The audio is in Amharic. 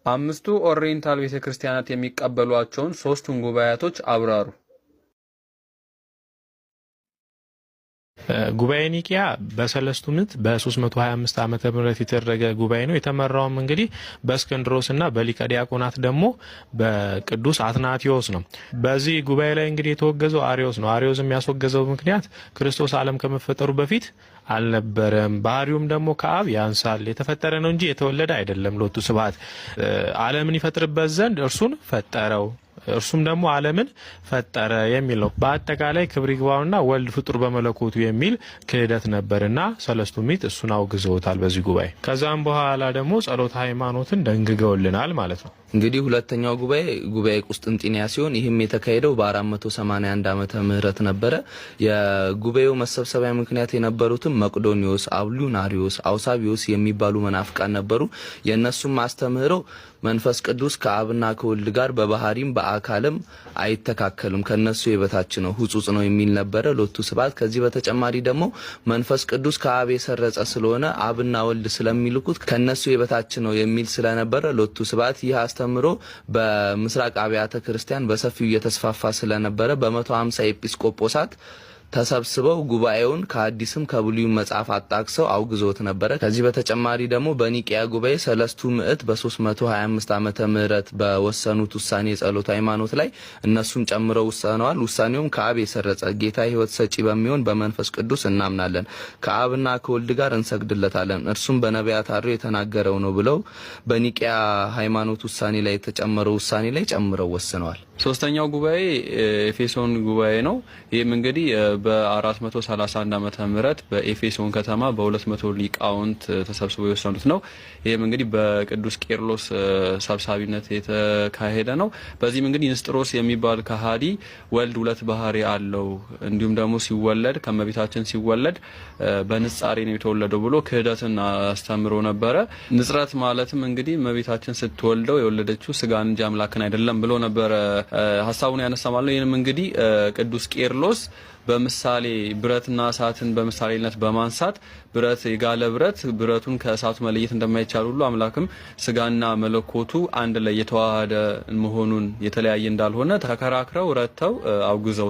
አምስቱ ኦሪየንታል ቤተክርስቲያናት የሚቀበሏቸውን ሶስቱን ጉባኤያቶች አብራሩ። ጉባኤ ኒቂያ በሰለስቱ ምዕት በ325 ዓመተ ምህረት የተደረገ ጉባኤ ነው። የተመራውም እንግዲህ በእስክንድሮስና በሊቀ ዲያቆናት ደግሞ በቅዱስ አትናቴዎስ ነው። በዚህ ጉባኤ ላይ እንግዲህ የተወገዘው አሪዮስ ነው። አሪዮስ የሚያስወገዘው ምክንያት ክርስቶስ ዓለም ከመፈጠሩ በፊት አልነበረም፣ ባህሪውም ደግሞ ከአብ ያንሳል፣ የተፈጠረ ነው እንጂ የተወለደ አይደለም። ሎቱ ስብሐት ዓለምን ይፈጥርበት ዘንድ እርሱን ፈጠረው እርሱም ደግሞ ዓለምን ፈጠረ የሚል ነው። በአጠቃላይ ክብር ይግባውና ወልድ ፍጡር በመለኮቱ የሚል ክህደት ነበርና ሰለስቱ ምዕት እሱን አውግዘውታል በዚህ ጉባኤ። ከዛም በኋላ ደግሞ ጸሎተ ሃይማኖትን ደንግገውልናል ማለት ነው። እንግዲህ ሁለተኛው ጉባኤ ጉባኤ ቁስጥንጢንያ ሲሆን ይህም የተካሄደው በ481 ዓመተ ምህረት ነበረ። የጉባኤው መሰብሰቢያ ምክንያት የነበሩትም መቅዶኒዎስ፣ አብሉናሪዮስ፣ አውሳቢዮስ የሚባሉ መናፍቃን ነበሩ። የእነሱም አስተምህሮ መንፈስ ቅዱስ ከአብና ከወልድ ጋር በባህሪም በአካልም አይተካከልም፣ ከነሱ የበታች ነው፣ ሁጹጽ ነው የሚል ነበረ። ሎቱ ስብሐት። ከዚህ በተጨማሪ ደግሞ መንፈስ ቅዱስ ከአብ የሰረጸ ስለሆነ አብና ወልድ ስለሚልኩት ከነሱ የበታች ነው የሚል ስለነበረ ሎቱ ስብሐት። ይህ አስተምሮ በምስራቅ አብያተ ክርስቲያን በሰፊው እየተስፋፋ ስለነበረ በ150 ኤጲስቆጶሳት ተሰብስበው ጉባኤውን ከአዲስም ከብሉይም መጽሐፍ አጣቅሰው አውግዞት ነበረ። ከዚህ በተጨማሪ ደግሞ በኒቂያ ጉባኤ ሰለስቱ ምዕት በ325 ዓመተ ምህረት በወሰኑት ውሳኔ የጸሎት ሃይማኖት ላይ እነሱም ጨምረው ወሰነዋል። ውሳኔውም ከአብ የሰረጸ ጌታ ሕይወት ሰጪ በሚሆን በመንፈስ ቅዱስ እናምናለን፣ ከአብና ከወልድ ጋር እንሰግድለታለን፣ እርሱም በነቢያት አድሮ የተናገረው ነው ብለው በኒቂያ ሃይማኖት ውሳኔ ላይ የተጨመረው ውሳኔ ላይ ጨምረው ወስነዋል። ሶስተኛው ጉባኤ ኤፌሶን ጉባኤ ነው። ይህም እንግዲህ በ431 ዓመተ ምህረት በኤፌሶን ከተማ በ200 ሊቃውንት ተሰብስበው የወሰኑት ነው። ይህም እንግዲህ በቅዱስ ቄርሎስ ሰብሳቢነት የተካሄደ ነው። በዚህም እንግዲህ ንስጥሮስ የሚባል ከሃዲ ወልድ ሁለት ባህሪ አለው፣ እንዲሁም ደግሞ ሲወለድ ከመቤታችን ሲወለድ በንጻሬ ነው የተወለደው ብሎ ክህደትን አስተምሮ ነበረ። ንጽረት ማለትም እንግዲህ እመቤታችን ስትወልደው የወለደችው ስጋን እንጂ አምላክን አይደለም ብሎ ነበረ ሀሳቡን ያነሳ ማለት ነው። ይህንም እንግዲህ ቅዱስ ቄርሎስ በምሳሌ ብረትና እሳትን በምሳሌነት በማንሳት ብረት የጋለ ብረት ብረቱን ከእሳቱ መለየት እንደማይቻል ሁሉ አምላክም ስጋና መለኮቱ አንድ ላይ የተዋሃደ መሆኑን የተለያየ እንዳልሆነ ተከራክረው ረድተው አውግዘው።